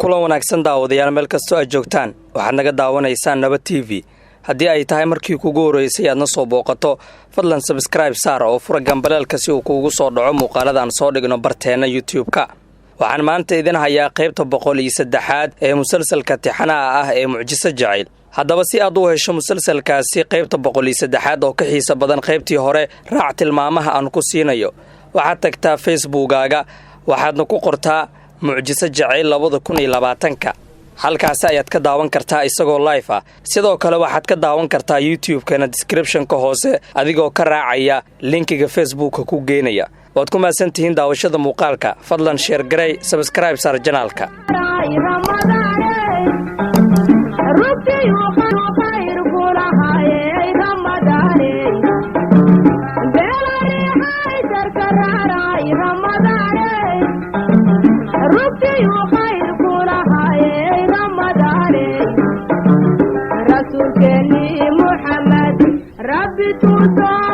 Kulan wanaagsan, daawadayaal, meel kastoo aad joogtaan. Waxaad naga daawanaysaan Nabad TV. Haddii ay tahay markii kugu horreysay aadna soo booqato, fadlan subscribe saar oo fura gambaleelka si uu kuugu soo dhaco muuqaaladaan soo dhigno barteenna YouTube-ka. Waxaan maanta idin hayaa qaybta 103aad ee musalsalka tixanaha ah ee Mucjiso Jacayl. Haddaba, si aad u hesho musalsalkaasi qaybta 103aad oo ka xiisa badan qaybtii hore, raac tilmaamaha aan ku siinayo. Waxaad tagtaa Facebookaaga, waxaadna ku qortaa Mucjiso Jacayl 2020-ka. Halkaasi ayaad ka daawan kartaa isagoo live ah. Sidoo kale waxaad ka daawan kartaa YouTube-kana descriptionka hoose, adigoo ka raacaya linkiga Facebooka ku geenaya. Waad ku mahadsan tihiin daawashada muuqaalka. Fadlan share garey, subscribe saar channelka. Rugtiyu khayr kulahaayey Ramadaaney, beelariixay sarkaraaray Ramadaaney, rugtiyu khayr kulahaayey Ramadaaney, rasuulkeennii Muxamed Rabbi tuu soo